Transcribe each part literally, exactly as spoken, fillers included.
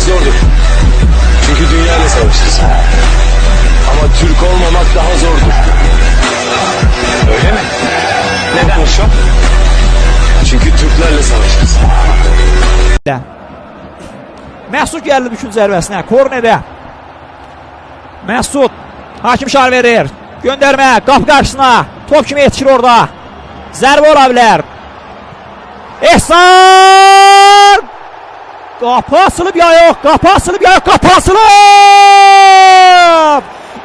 زوردور. چونکی دونیا ایله ساواشیرسان. آمما تورک اولماماق داها زوردور. اؤیله‌می؟ ندن؟ چونکی تورکلرله ساواشیرسان. مسعود گلدی بوکون ضربه‌سینه، کورنرده. مسعود، حاکم شار وئریر. گؤندرمه، قاپی قارشیسینا. توپ کیمی یئتیشیر اورادا. ضربه اولا بیلر. احسان! قاپی آچیلیب یا یوخ، قاپی آچیلیب یا یوخ، قاپی آچیلیب!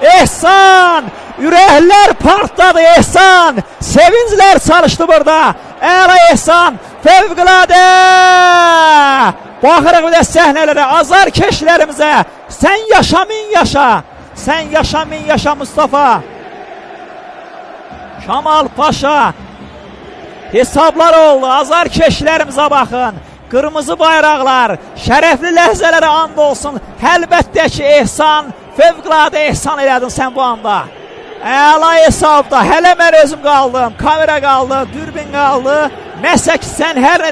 احسان! اورکلر پارتلادی، احسان! سئوینجلر چالیشدی بورادا. اعلا احسان، فوق‌العاده! باخیریق بیر ده صحنه‌لره، آزارکشلریمیزه. سن یاشا، مین یاشا! سن یاشا، مین یاشا، مصطفی! کمال پاشا! حسابلار اولدو، آزارکشلریمیزه باخین. قیرمیزی بایراقلار، شرفلی لحظه‌لره آند اولسون. البته کی، احسان، فوق‌العاده احسان ائله‌دین سن بو آندا. اعلا حسابدا، هله من اؤزوم قالدیم، کامئرا قالدی، دوربین قالدی. نه‌سه کی، سن هر نه